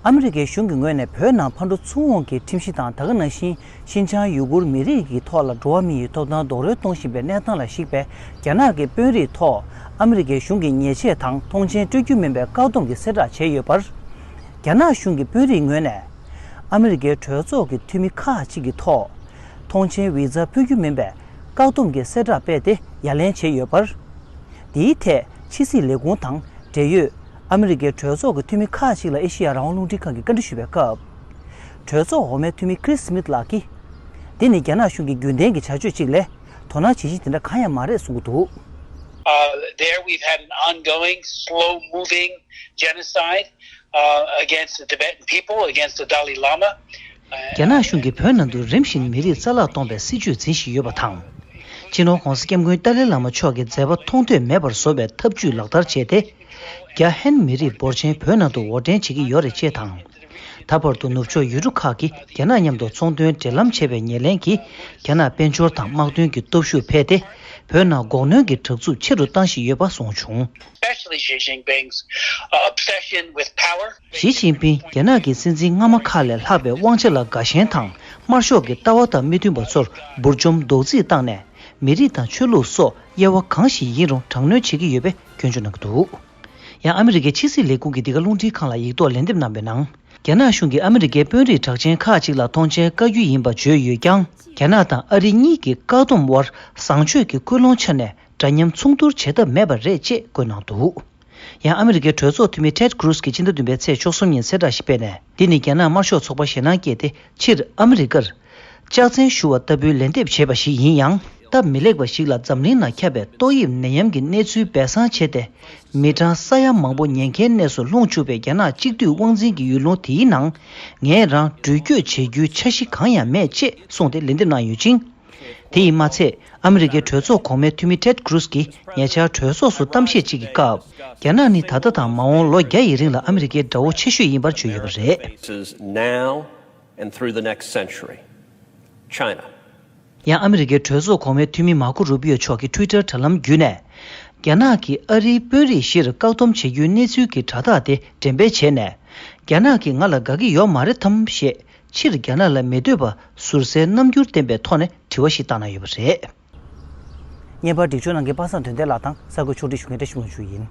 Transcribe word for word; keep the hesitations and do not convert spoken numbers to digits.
ཨ་མི་རི་ཀའི་གཞུང་གི་ངོས་ནས་བོད་ནང་ཕར་འགྲོ་ཚུར་འོང་གི་ཁྲིམས་གཞི་དང་། ད་ག་ནང་བཞིན་ཤིན་ཅང་ཡུ་གུར་མི་རིགས་ཀྱི་ཐོག་ལ་འགྲོ་བ་མི་ཡི་ཐོབ་ཐང་རྡོག་རོལ་གཏོང་བཞིན་པའི་གནས་སྟངས་ལ་གཞིགས་པའི་རྒྱ་ནག་གི་དཔོན་རིགས་ཐོག་ཨ་མི་རི་ཀའི་གཞུང་གིས་ཉེས་ཆད་དང་མཐོང་མཆན་སྤྲོད་རྒྱུ་མིན་པའི་བཀག་སྡོམ་གྱི་གསལ་བསྒྲགས་བྱས་ཡོད་པར། རྒྱ་ནག་གཞུང་གི་དཔོན་རིགས་ངོས་ནས་ཨ་མི་རི་ཀའི་གྲོས་ཚོགས་ཀྱི་འཐུས་མི་ཁག་ཅིག་གི་ཐོག་མཐོང་མཆན་ཝི་ཛ་ཕུལ་རྒྱུ་མིན་པའི་བཀག་སྡོམ་གྱི་གསལ་བསྒྲགས་སྤེལ་ཏེ་ཡ་ལན་བྱས་ཡོད་པར། འདིའི་ཐད་ཕྱི་སྲིད་ལས་ཁུངས་དང་འབྲེལ་ཡོད་ཨ་མི་རི་ཀའི་གྲོས་ཚོགས་ཀྱི་འཐུས་མི་ཁག་ཅིག་ལ་ཨེ་ཤེ་ཡ་རང་དབང་རླུང་འཕྲིན་ཁང་གིས་བཀའ་འདྲི་ཞུས་པའི་སྐབས། གྲོས་ཚོགས་འོག་མའི་འཐུས་མི་ཀྲིས་སི་མིད་ལགས་ཀྱིས། འདི་ནི་རྒྱ་ནག་གཞུང་གི་རྒྱུན་ལྡན་གྱི་བྱ་སྤྱོད་ཅིག་ལས། དོ་སྣང་བྱེད་གཞི་དེ་འདྲ་གང་ཡང་མ་རེད་གསུང་གི་འདུག Uh, there we've had an ongoing, slow-moving genocide uh, against the Tibetan people, against the Dalai Lama. རྒྱ་ནག་གཞུང་གིས་བོད་ནང་དུ་རིམ་བཞིན་མི་རིགས་རྩ་བརླག་གཏོང་བའི་སྲིད་ཇུས་འཛིན་བཞིན་ཡོད་པ་དང་། སྤྱི་ནོར་༧གོང་ས་༧སྐྱབས་མགོན་ཏཱ་ལའི་བླ་མ་མཆོག་གི་མཛད་པ་མཐོང་ཐོས་མེད་པར་བཟོ་བའི་ཐབས་ཇུས་ལག་བསྟར་བྱས་ཏེ། རྒྱ་ཧན་མི་རིགས་འབོར་ཆེན་བོད་ནང་དུ་འོར་འདྲེན་བྱེད་ཀྱི་ཡོད་རེད་ཅེས་དང་། ད་བར་དུ་ནུབ་ཕྱོགས་ཡུལ་གྲུ་ཁག་གིས་རྒྱ་ནག་མཉམ་དུ་ཚོང་དོན་འབྲེལ་ལམ་བྱས་པའི་ཉེར་ལེན་གྱིས། རྒྱ་ནག་དཔལ་འབྱོར་དང་དམག་དོན་གྱི་སྟོབས་ཤུགས་འཕེལ་ཏེ། བོད་ནང་འགོག་གནོན་གྱི་དྲག་འཛུགས་ཆེ་རུ་བཏང་བཞིན་ཡོད་པ་གསུངས་བྱུང་། Especially Xi Jinping's uh, obsession with power. ཞི་ཅིན་ཕིང་རྒྱ་ནག་གི་སྲིད་འཛིན་སྔ་མ་ཁག་ལས་ལྷག་པའི་དབང་ཆ་ལ་དགའ་ཞེན་དང་། དམར་ཤོག་གི་ལྟ་བ་དང་མི་མཐུན་པ་ཚོར་འབུར་འཇོམས་རྡོག་རྫིས་བཏང་ནས། མི་རིགས་དང་ཆོས་ལུགས་སོགས་དབྱེ་བ་གང་ཞིག་ཡིན་རུང་དྲག་གནོན་བྱེད་ཀྱི་ཡོད་པའི་སྐྱོན་བརྗོད་གནང་གི་འདུག་ཡང་ཨ་མི་རི་ཀའི་ཕྱི་སྲིད་ལས་ཁུངས་ཀྱིས་འདི་ག་རླུང་འཕྲིན་ཁང་ལ་ཡིག་ཐོག་ལན་འདེབས་གནང་བའི་ནང་། རྒྱ་ནག་གཞུང་གིས་ཨ་མི་རི་ཀའི་དཔོན་རིགས་གྲགས་ཅན་ཁག་ཅིག་ལ་མཐོང་མཆན་བཀའ་བཀྱོན་ཡིན་པ་བརྗོད་ཡོད་ཀྱང་། རྒྱ་ནག་དང་ཨ་རི་གཉིས་ཀྱི་བཀག་སྡོམ་དབར་བཟང་སྤྱོད་ཀྱི་ཀུན་སློང་ཆ་ནས་འདྲ་མཉམ་མཚུངས་བསྡུར་བྱེད་ཐབས་མེད་པ་རེད་ཅེས་བཀོད་གནང་འདུག་ཡང་ཨ་མི་རི་ཀའི་གྲོས་ཚོགས་འཐུས་མི་ཊེཌ་ཀྲུ་སི་ཀྱིས་སྤྱི་ཟླ་བདུན་པའི་ཚེས་བཅུ་གསུམ་ཉིན་གསལ་བསྒྲགས་ཤིག་སྤེལ་ནས། འདི་ནི་རྒྱ་ནག་དམར་ཤོག་ཚོགས་པར་ཞེད་སྣང་སྐྱེས་ཏེ། ཕྱིར་ཨ་མི་རི་ཀར་ལྕགས་ཚན་ཞུ་བ་ལྟ་བུའི་ལན་འདེབས་བྱས་པ་ཞིག་ཡིན་ཡང་། སྟབས་མི་ལེགས་པ་ཞིག་ལ་འཛམ་གླིང་ནང་ཁྱབ་པའི་ཏོག་དབྱིབས་ནད་ཡམས་ཀྱི་གནས་ཚུལ་སྦས་གསང་བྱས་ཏེ། མི་གྲངས་ས་ཡ་མང་པོ་ཉེན་ཁའི་གནས་སུ་ལྷུང་བཅུག་པའི་རྒྱ་ནག་གཅིག་སྡུད་དབང་འཛིན་གྱི་ཡུལ་ལུང་དེའི་ནང་། ངས་རང་འགྲུལ་སྐྱོད་བྱེད་རྒྱུའི་འཆར་གཞི་གང་ཡང་མེད་ཅེས་གསུངས་ཏེ་ལན་འདེབས་གནང་ཡོད་ཅིང་། དེ་ཡིས་མ་ཚད། ཨ་མི་རི་ཀའི་གྲོས་ཚོགས་གོང་མའི་འཐུས་མི་ཊེཌ་ཀྲུ་སི་ཀྱིས་ཉེ་ཆར་གྲོས་ཚོགས་སུ་གཏམ་བཤད་ཅིག་གི་སྐབས། རྒྱ་ནག་ནི་ད་ལྟ་དང་མ་འོངས་ལོ་བརྒྱ་ཡི་རིང་ལ་ཨ་མི་རི་ཀའི་དགྲ་བོ་ཆེ་ཤོས་ཡིན་པར་བརྗོད་ཡོད་པ་རེད། Is now and through the next century, China. ཡང་ཨ་མི་རི་ཀའི་གྲོས་ཚོགས་གོང་མའི་འཐུས་མི་མར་ཀོ་རུ་པི་ཡོ་མཆོག་གིས་ཊུའི་ཊར་དྲ་ལམ་བརྒྱུད་ནས། རྒྱ་ནག་གིས་ཨ་རིའི་དཔོན་རིགས་བཞིར་བཀག་སྡོམ་བྱེད་རྒྱུའི་གནས་ཚུལ་གྱི་དྲ་ཐག་དེ་འགྲེམས་སྤེལ་བྱས་ནས། རྒྱ་ནག་གིས་ང་ལ་དགའ་གི་ཡོད་མ་རེད་དམ་ཞེས། ཕྱིར་རྒྱ་ནག་ལ་མི་འདོད་པ་ཟུར་ཟའི་རྣམ་འགྱུར་ལྡན་པའི་ཐོག་ནས་དྲི་བ་ཞིག་བཏང་གནང་ཡོད་པ་རེད། བརྙན་པར་སྒྲིག་སྦྱོར་གནང་མཁན་པ་སངས་དོན་ལྡན་ལགས་དང་གསར་འགོད་ཕྱོགས་སྒྲིག་ཞུ་མཁན་བཀྲ་ཤིས་དབང་ཕྱུག་ཡིན།